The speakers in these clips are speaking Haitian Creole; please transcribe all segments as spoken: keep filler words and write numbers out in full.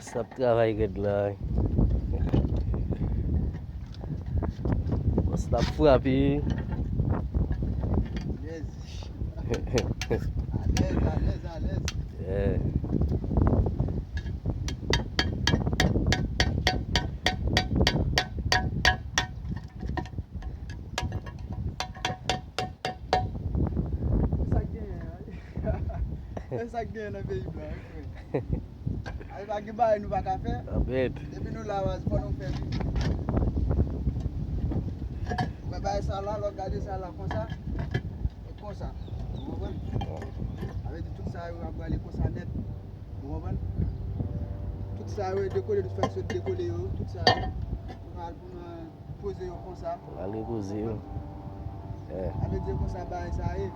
Bòs la ap travay rèd la wi. Bòs la ap frape. Alèz, alèz, alèz. Yeah. Sa k genyen, wi. E sa k genyen nan peyi blan, wi, frè. Ay, pa gen bagay nou pa ka fè. Depi nou la, baz, fò nou fè li. Ou wè bagay sa la, lè w gade sa la konsa, e konsa. Ou konprann? Sa vle di tout sa yo ap prale konsa nèt. Ou konprann? Tout sa yo e dekole, nou fèk sot dekole yo, tout sa yo. Pou nou al, pou nou al poze yo konsa. Al repoze yo. Sa vle di konsa bagay sa ye.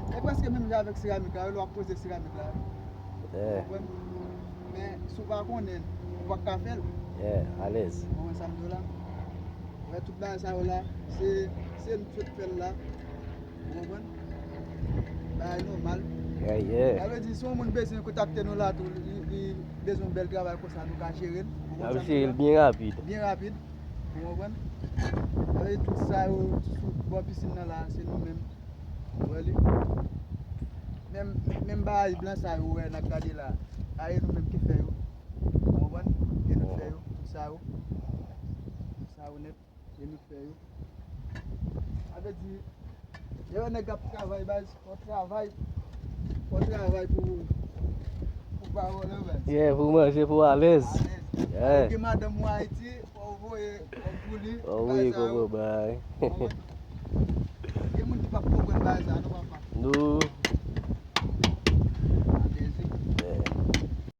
E prèske menm jan avèk seramik la, lè w ap poze seramik la. Ou konprann? Men si w pa konnen, ou pa ka fè l. Alèz. Ou konprann sa m di w la? Wè, tout bagay sa yo la, se, se m sot fè l la. Ou konprann? Bagay nòmal. Sa vle di, si yon moun bezwen kontakte nou la tou, li, li bezwen yon bèl travay konsa, nou ka jere l. Ou konprann sa m di w la? Byen rapid. Byen rapid. Ou konprann? Sa vle di tout sa yo sou bò pisin nan la, se nou menm. Ou wè li? Menm, menm bagay blan sa yo wè n ap gade la, a e nou menm ki fè yo. Ou konprann? E nou fè yo, tout sa yo. Tout sa yo nèt. E nou fè yo. Sa vle di, lè yon nèg ap travay, baz, fò travay, fò travay pou, pou pa vòlè, baz. Yeah, pou manje, pou alèz. Alèz. Yeah. Gen madanm ou Ayiti, fò w voye kòb pou li, fò w voye kòb pou bagay. Gen moun ki p ap konprann bagay sa, non, papa. Nou.